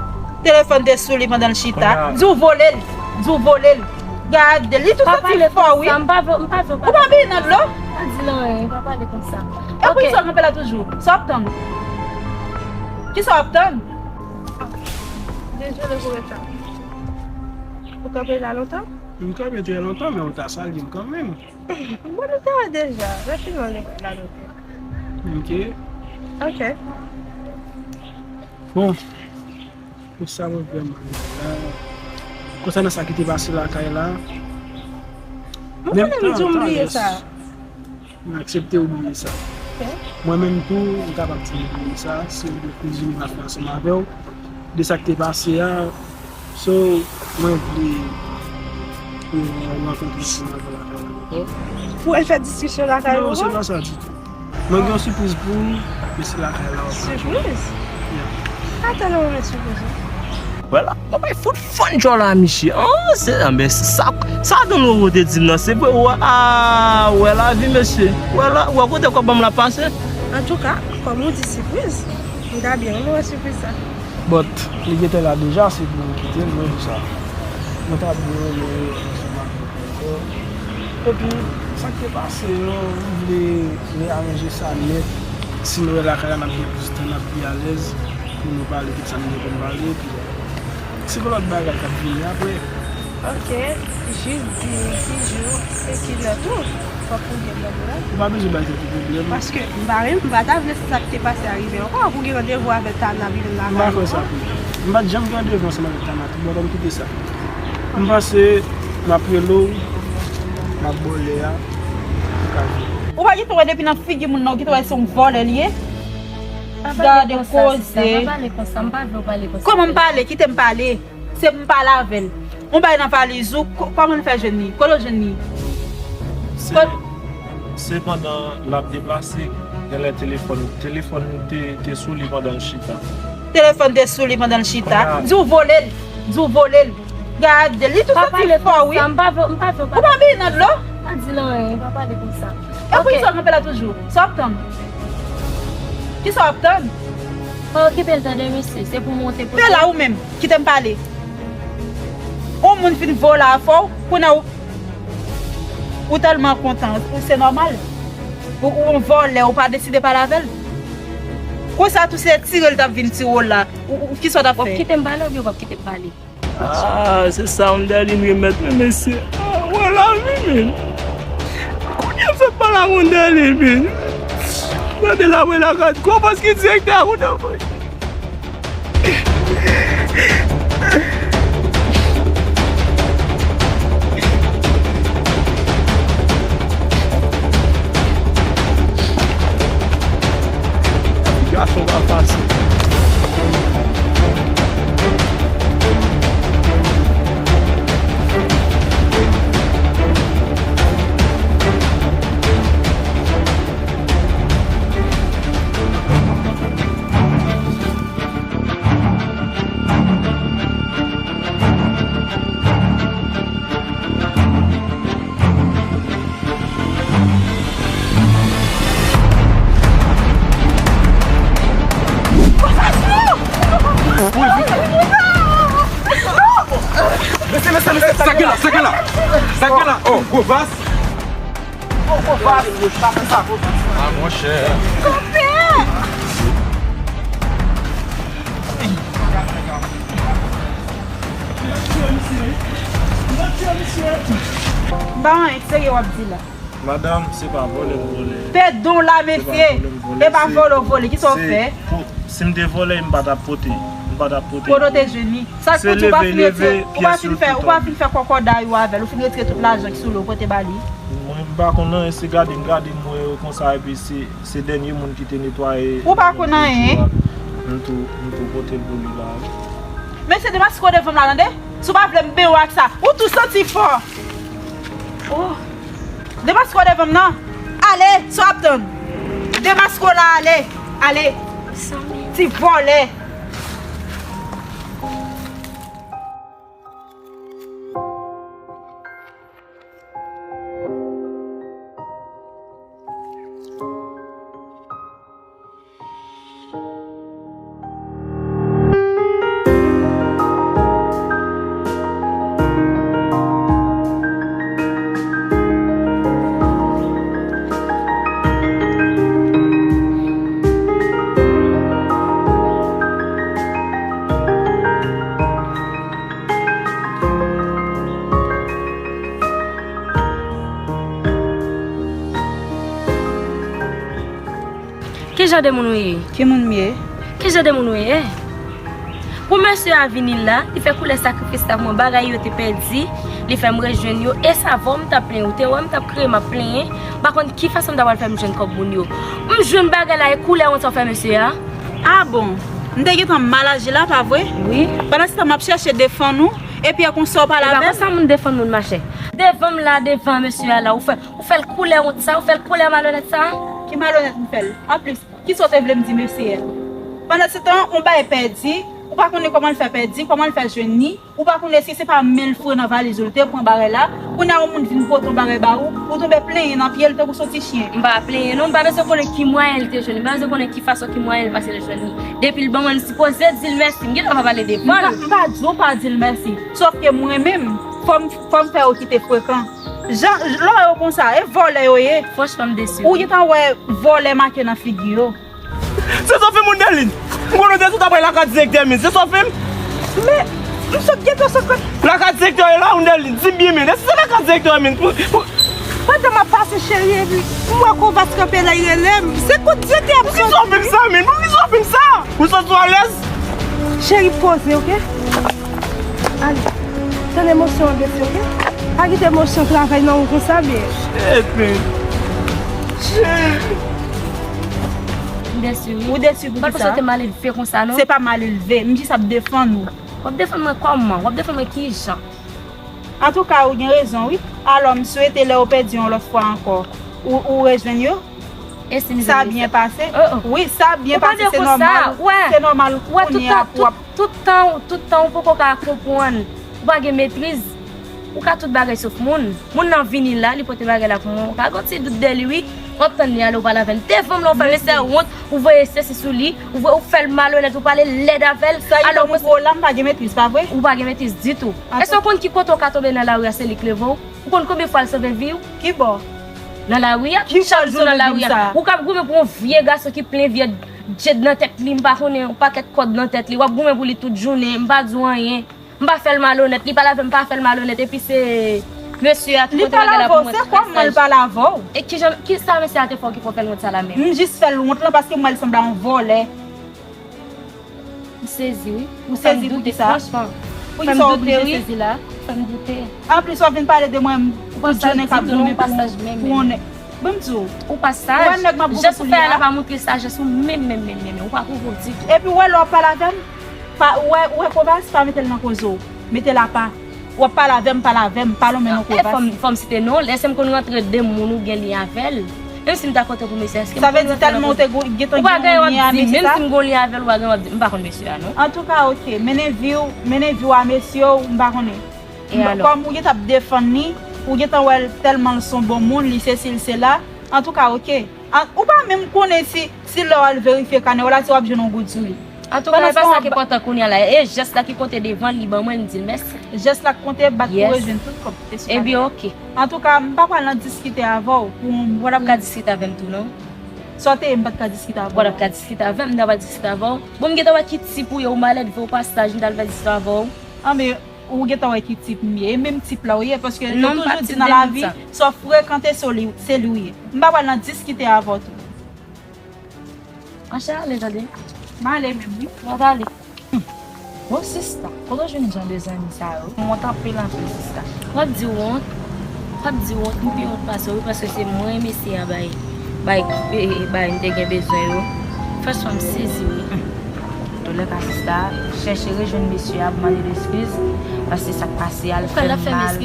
Telefòn te sou li pandan l chita. Kounye a di w vole l. Di w vole l. Gade, li tou santi fò, wi. Pa pale konsa, m pa vle, m pa vle w pale konsa. Ou pa vin nan dlo? Pa di l anyen, pa pale konsa. E poukisa w kanpe la toujou? Sa w ap tann? Kisa w ap tann? Dezole pou reta. Ou kanpe la lontan? M kanpe trè lontan, men ou ta salye m kanmenm. Bon, nou te wè deja. Rapidman, nou wè la lontan. Ok. Ok. Bon, pou sa mwen vrèman la. Konsènan sa ki te pase lakay la, mwen menm, m di w m bliye sa. M aksepte ou bliye sa. Ok. Mwen menm tou, m kapab di m bliye sa, si ou kouzine pa fè ansanm avè w, de sa k te pase a. So, mwen vle pou nou rankontre ansanm avè w lakay la ankò. Pou al fè diskisyon lakay ou ankò? Non, se pa sa ditou. Mwen gen yon sipriz pou ou, men se lakay la w ap jwenn. Sipriz? Yeah. Ata nan moman sipriz la. Wè la, mwen bay fout fòn djòl a misye. An, se, anben, sa, sa Don Roro te di m nan, se vre, wè, a, wè lavi, mesye. Wè la, wè kote kòb banm la pase. Antouka, kòm ou di sipriz, m ta byen renmen wè sipriz sa. But, li gentan la deja, se pou nou kite l, mwen di sa. Mwen ta byen renmen ansanm avè w ankò. Epi, sa k te pase yo, nou vle reyaranje sa nèt. Si nou wè lakay la, n ap gen plis tan, n ap pi alèz pou nou pale tout sa nou gen pou n pale. Epi, si gen lòt bagay k ap vini apre. Ok, jis di m ki jou e ki lè tou. Fòk ou gen pwoblèm. Ou pa bezwen bay tèt ou pwoblèm. Paske m pa menm, m pa ta vle sa k te pase a rive ankò. Pou gen randevou avèk Tana vin lakay ou ankò. M pa kwè sa pou ou. M pa t janm gen randevou ansanm avèk Tana tou. Bon, ban m kite sa. M panse m ap rele w, m ap ba w lè a, ou ka vini. Ou pa gentan wè depi nan figi moun nan, ou gentan wè se yon vòlè li ye? Gade koze. Pa pale konsa, sista, pa pale konsa, m pa vle w pale konsa. Kòman m pale? Kite m pale. Se pou m pale avè l. Yon bagay nan valiz ou, kò-, kòman l fè jwenn li? Kote w jwenn li? Se, se pandan l ap deplase, genlè telefòn, telefòn te, te sou li pandan l chita. Telefòn te sou li pandan l chita. Kounye a di w vole l. Di w vole l. Gade, li tou santi fò, wi. Pa pale konsa, m pa vle, m pa vle w pale konsa. Ou pa vin nan dlo? Pa di l anyen, pa pale konsa. E poukisa w kanpe la toujou? Sa w ap tann? Kisa w ap tann? Pa okipe l tande, mesye. Se pou monte pou... Fè la ou menm. Kite m pale. Yon moun fin vole avè w, kounye a ou, ou tèlman kontan, ou se nòmal. Ou, ou yon vòlè, ou pa deside pale avè l. Konsa tou se tire l t ap vin tire w la. Ou, ou, kisa w t ap fè? W ap kite m pale oubyen w p ap kite m pale? Ah, se sa Anderline remèt mwen, mesye. Ah, wè lavi, men. Kounye a fè pale ak Anderline, men. Mande la, mwen la gad. Gwo bòs ki direktè a, kounye a, boy. Gason pa fasil. Sa k gen la, sa k gen la, sa k gen la. Oh, gwo vas. Oh, gwo vas. Pa fè sa. Ah, monchè. Konpè! Ba mwen, serye w ap di la. Madanm, se pa vòlè m vòlè. Pèdon la, mesye. Se pa vòlè m vòlè. E pa vòlè w vòlè. Kisa w fè? Si m te vòlè, m pa t ap pote. M pa t ap pote. Kote w te jwenn li? Sa k pou di w pa fin retire, ou pa fin fè, ou pa fin fè kòkòday ou avè l, ou fin retire tout lajan ki sou li, ou pote ba li? Mwen, m pa konn anyen, se gade m, gade m wè yo konsa, epi se, se dènye moun ki te netwaye. Ou pa konn anyen? M tou, m tou pote l pou li la, wi. Mesye, demaske w devan m la, tande? Si w pa vle m benyen w ak sa, ou tou santi fò. Oh. Demaske w devan m nan. Ale, sa w ap tann? Demaske w la, ale. Ale. Ti vòlè. Ki jan de moun ou ye? Ki moun m ye? Ki jan de moun ou ye? Pou mesye a vini la, li fè koulè sakrifis la pou mwen, bagay yo te pèdi, li fè m rejwenn yo, e sa vò m t ap plenyen, ou te wè m t ap kriye, m ap plenyen, m pa konn ki fason m ta pral fè m jwenn kòb moun yo. M jwenn bagay la, e koulè wont sa w fè mesye a. Ah bon? M te gentan mal aji la, pa vre? Wi. Pandan se tan m ap chèche defann ou, epi e konsa w pale avè m? E pa konsa moun defann moun, machè. Devan m la, devan mesye a la, ou fè, ou fè l koulè wont sa, ou fè l koulè malonèt sa. Ki malonèt m fè l? Anplis, kisa w te vle m di mesye a? Pandan se tan, yon bagay pèdi, ou pa konnen kòman l fè pèdi, kòman l fè jwenn li, ou pa konnen si se pa men l foure nan valiz ou l te pran bagay la, kounye a yon moun vin pote yon bagay ba ou, ou tonbe plenyen nan pye l tankou se yon ti chen. M pa plenyen non, m pa bezwen konnen ki mwayen l te jwenn li, m pa bezwen konnen ki fason, ki mwayen l pase l jwenn li. Depi l ban mwen, m sipoze di l mèsi, m gendwa pa pale devan l. M pa, m pa di w pa di l mèsi, sòf ke mwen menm, fò m, fò m fè yo kite frekan. Jan, lè w wè yo konsa, e vòlè yo ye. Franchman, m desi. Ou gentan wè vòlè make nan figi yo. Se sa w fè m, Wendèlin? M konnen w te sot apre lakay direktè, men se sa w fè m? Men, m sot gentan sot kote. Lakay direktè e la, Wendèlin, di m byen, men èske se lakay direktè, men? Pou, pou... Pandan m ap pase, cheri, epi m wè Kovas kanpe la, li rele m. Se kote direktè ap soti. Poukisa w fè m sa, men? Poukisa w fè m sa? Ou santi w alèz? Cheri, poze, oke? Ale. Tann emosyon an bese, oke? Pa kite emosyon travay nan ou konsa, byen. Shit, man. Shit. M desi, wi. Ou desi pou kisa? M pa t panse w te malelve konsa, non. Se pa malelve. M jis ap defann ou. W ap defann mwen kòman? W ap defann mwen kijan? Antouka, ou gen rezon, wi. Alò, m swete lè ou pèdi yon lòt fwa ankò, ou, ou rejwenn yo. E si m jwenn yo? Sa byen pase? Oh, oh. Wi, sa byen pase, se nòmal. Ou pa de konsa, wè. Se nòmal kounye a pou w ap... Tout tan, tout tan ou poko ka konprann. Ou pa gen metriz. Ou ka tout bagay sof moun. Moun nan vini la, li pote bagay la pou mwen. Ou ka gen ti dout de li, wi. W ap tann li ale, ou pale avè l. Devan m la, ou fè mesye a wont, ou voye sesi sou li, ou voye, ou fè l malonèt, ou pale lèd avè l. Sa ki fè mwen pou w la, m pa gen metriz, pa vre? Ou pa gen metriz ditou. Èske w konn ki kote w ka tonbe nan lari a, se li k leve w? Ou konn konbyen fwa l sove vi w? Ki bò? Nan lari a, chak jou nan lari a. Ou k ap goumen pou yon vye gason ki plen vye djed nan tèt li, m pa konnen, yon pakèt kòd nan tèt li. W ap goumen pou li tout jounen, m pa di w anyen. M pa fè l malonèt, li pale avè m, m pa fè l malonèt, epi se mesye a ki pote bagay la pou mwen. Li pale avè w, se kòman l pale avè w? E kijan, kisa mesye a te fè w ki fè w fè l wont sa la menm? M jis fè l wont lan paske m wè l sanble a yon vòlè. M sezi, wi. Ou sezi pou kisa? Franchman. Pou kisa w oblije sezi la? Fè m doute. Anplis, w ap vin pale de mwen, tout jounen k ap goumen pou yon nèg. Ban m di w. Ou pa saj. Ou wè nèg m ap goumen pou li a? Jan ou fè a la pa montre sajès ou menm, menm, menm, menm. Ou pa pwouve w ditou. Epi w wè lè w ap pale avè m, pa, ou wè, ou wè Kovas, pa mete l nan koze w. Mete l apa. W ap pale avè m, pale avè m, pa lonmen non Kovas. E fò m, fò m site non l. Èske m konn rantre de moun ou gen lyen avè l? Menm si m ta konte pou mesye, èske m konn rantre nan koze? Sa vle di tèlman ou te gou-, gentan gen yon lyen a mesye sa? Menm si m gon lyen avè l, ou pa gen dwa di, m pa konn mesye a non. Antouka, oke, mennen vi w, mennen vi w a mesye w, m pa konnen. E alò? Kòm ou gentan ap defann li, ou gentan wè l tèlman l se yon bon moun, li sesi, li sela. Antouka, oke. An, ou pa menm konnen si, si lè w al verifye kanè w la, si w ap jwenn yon goud sou li. Antouka, e pa sa ki enpòtan kounye a la. E jès la ki konte devan l, li ban mwen, m di l mèsi. Jès la k konte, bat pou rejwenn tout kòb ki te sou kalè a. Ebyen, oke. Antouka, m pa pral nan diskite avè w pou yon... Ou pa t ap ka diskite avè m tou, non. Sa w te ye, m pa t ka diskite avè w. Ou pa t ap ka diskite avè m, m ta pral diskite avè w. Bon, m gentan wè ki tip ou ye, ou malelve, ou pa saj, m t al fè diskite avè w. Anben, ou gentan wè ki tip m ye. E menm tip la w ye, paske yo toujou di nan lavi, sa w frekante, se li, se li w ye. M pa pral nan diskite avè w tou. Anchè ale, tande. M ale menm, wi. Mwen ale. Bon, sista, kote w jwenn jan de zanmi sa yo? M wont anpil, anpil, sista. W ap di w wont? W ap di w wont, m pi wont pase w, wi, paske se mwen mesye a bay, bay, e, e, bay, m te gen bezwen yo. Franchman, m sezi, wi. Antoulèka, sista, chèche rejwenn mesye a pou mande l eskiz, paske sa k pase a, l fè m mal.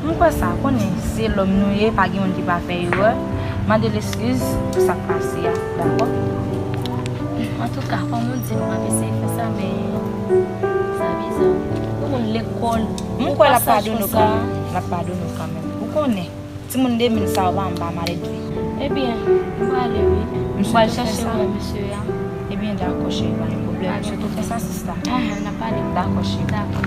M kwè sa, konnen se lòm nou ye, pa gen moun ki pa fè erè. Mande l eskiz pou sa k pase a, dakò? Antouka, kòman w di m, m ap eseye fè sa, men sa bizè. Yon moun lekòl, m kwè l ap padone w kanmenm. L ap padone w kanmenm. Ou konnen, timoun de mil sa yo pa, m pa malelve. Ebyen, m prale wi. M pral chèche wè mesye a. Ebyen, dakò, cheri, pa gen pwoblèm. M swete w fè sa, sista. Ahan, n ap pale. Dakò, cheri. Dakò.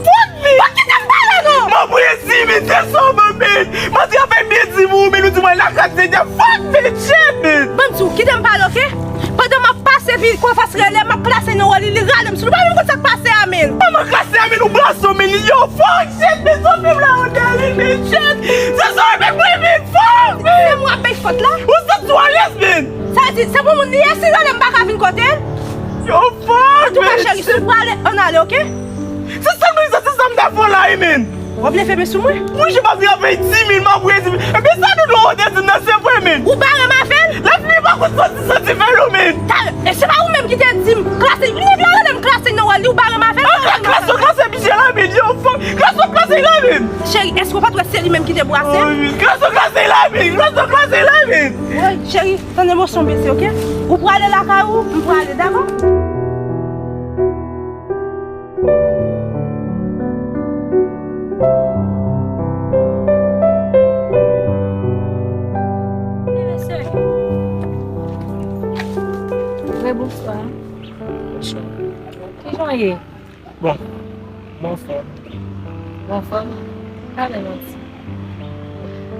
Fuck bitch! Pa kite m pale, non! M ap reyisi, men se sa w ban, men. Mwen te fè byen di m ou, men ou di mwen lakay se dja fuck bitch, shit, men. Ban m di w, kite m pale, oke? Pandan m ap pase pi Kofas rele, m ap klase nan wòl li, li rale m sou li. Ou pa menm konn sa k pase a, men. Kòman klase a, men? Ou brase w, men, yo, fuck shit, men, sou fim la, ou deli, men, shit. Se sa w fè mwen, men, fuck, men. Se mwen ap bay fòt la? Ou santi w alèz, men. Sa vle di, se pou moun li ye, si rele m pa ka vin kote l? Yo, fuck, men. Antouka, cheri, si w prale, ann ale, oke? Se sa m vle di, se sa m ta fè w la, wi, men. W ap leve men sou mwen? Wi, je pas grave dis mil, m ap reyisi. Ebyen, sa nou dwe wote di m nan, se vre, men. Ou bare m avè l? Lafimi pa konn santi, santi fè l, men. Talè, e se pa ou menm ki te di m klase, nèg la rele m klase nan wòl li, ou bare m avè l? Klase, klase, klase, misye la, men, yo, fuck. Klase, klase, la, men. Cheri, èske w pa t wè se li menm ki te brase m? Klase, klase, la, men. Klase, klase, la, men. Woy, cheri, tande m, son bese, oke? Ou prale lakay ou, m prale, dakò? Rebonswa. Kijan w ye? Bon, m anfòm. Ou anfòm? Talè manti.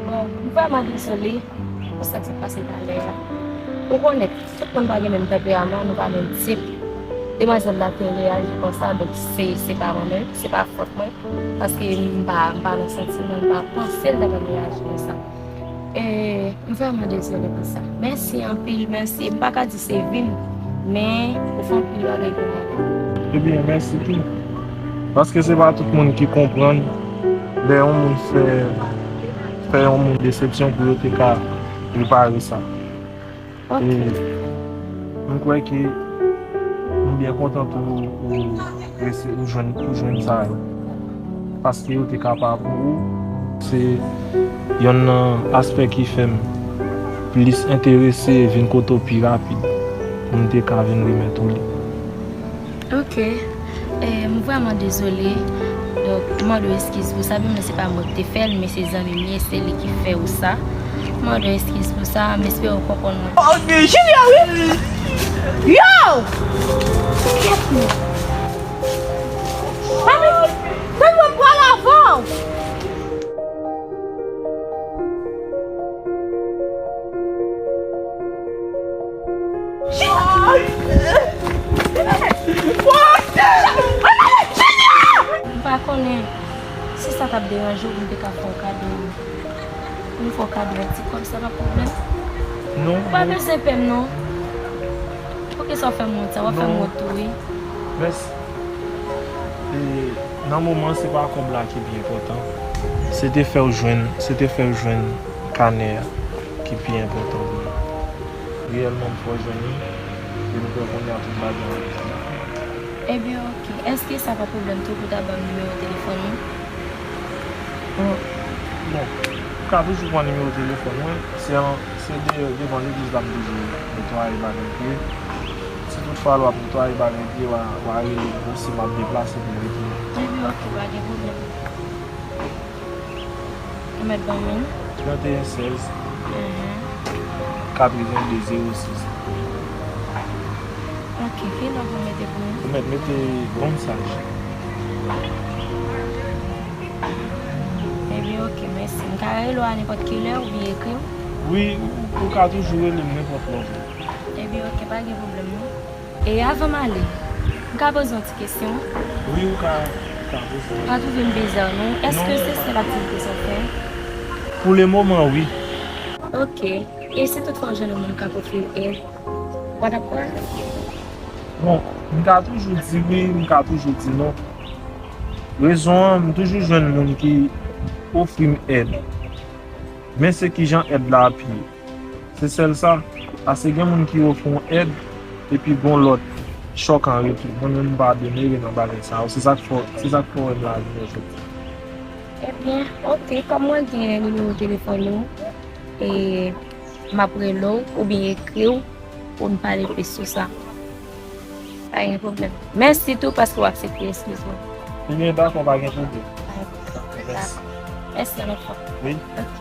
Bon, m vrèman dezole pou sa k sot pase talè a. Ou konnen, tout moun pa gen menm tanperaman, nou pa menm tip. Demwazèl la te reyaji konsa, donk se, se pa mwen menm, se pa fòt mwen, paske m pa, m pa nan santiman, m pa panse l ta pral reyaji konsa. E, m vrèman dezole pou sa. Mèsi anpil, mèsi. M pa ka di se vi m, men ou fè anpil bagay pou mwen. Ebyen, mèsi tou. Paske se pa tout moun ki konprann lè yon moun fè, fè yon moun desepsyon pou yo te ka repare sa. Ok. E m kwè ke m byen kontan tou ou resi-, ou jwenn, ou jwenn sa yo. Paske yo te ka pa pou ou. Se yonn nan aspè ki fè m plis enterese vin kote w pi rapid pou m te ka vin remèt ou li. Ok. E, m vrèman dezole. Donk, m mande w eskiz pou sa, men se pa mwen ki te fè l, men se zanmi m ye, se li ki fè w sa. M mande w eskiz pou sa, m espere w konprann mwen. Oh, men Junior, wi! Yo! Kèt, men. Mami, tann mwen, m pral avè w. M pa konnen si sa t ap deranje w pou m te ka fè w kado, pou m fè w kado yon ti kòb, sa pa pwoblèm. Non. Ou pa bezwen pè m, non. Poukisa w fè m wont sa? W ap fè m wont tou, wi. Mèsi. E nan moman, se pa kòb la ki pi enpòtan. Se te fè w jwenn, se te fè w jwenn kanè a ki pi enpòtan pou mwen. Reyèlman, m fè w jwenn li, e m kwè kounye a tout bagay ap byen. Ebyen, oke. Èske sa pa pwoblèm tou pou w ta ban m nimewo telefòn ou? Bon, bon, ou ka toujou pran nimewo telefòn mwen. Se an, se de, devan legliz la m toujou netwaye bagay pye. Si toutfwa lè w ap netwaye bagay pye, w a, w a rele m pou si m ap deplase pou m retounen. Ebyen, oke, pa gen pwoblèm. Ou mèt ban m li? Trannteyen sèz. Mhm. Katrevenndez zewo sis. Ok, ki non pou mete pou ou? Ou mèt mete Bonne Sage. Ebyen, ok, mèsi. M ka rele w a nenpòt ki lè oubyen ekri w? Wi, ou, ou ka toujou rele m nenpòt lè w vle. Ebyen, ok, pa gen pwoblèm non. E avan m ale, m ka poze yon ti kesyon? Wi, ou ka, ou ka poze. Pa twouve m biza non? Èske se sèl aktivite sa w fè? Pou le moman, wi. Ok. E si toutfwa w jwenn yon moun k ap ofri w èd, w t ap pran l? Bon, m ka toujou di wi, m ka toujou di non. Rezon an, m toujou jwenn moun ki ofri m èd. Men se kijan èd la ap ye. Se sèl sa. Paske gen moun ki ofri w èd, epi gon lòt chòk an retou. Mwen menm m pa denere nan bagay sa yo. Se sa k fè, se sa k fè w wè m la jounen jodi. Ebyen, ok, kòm mwen gen nimewo telefòn ou, e m ap rele w oubyen ekri w pou n pale plis sou sa. Pa gen pwoblèm. Mèsi tou paske w aksepte eskiz mwen. Ebyen, dakò, pa gen pwoblèm. Mèsi. Mèsi yon lòt fwa. Wi. Ok.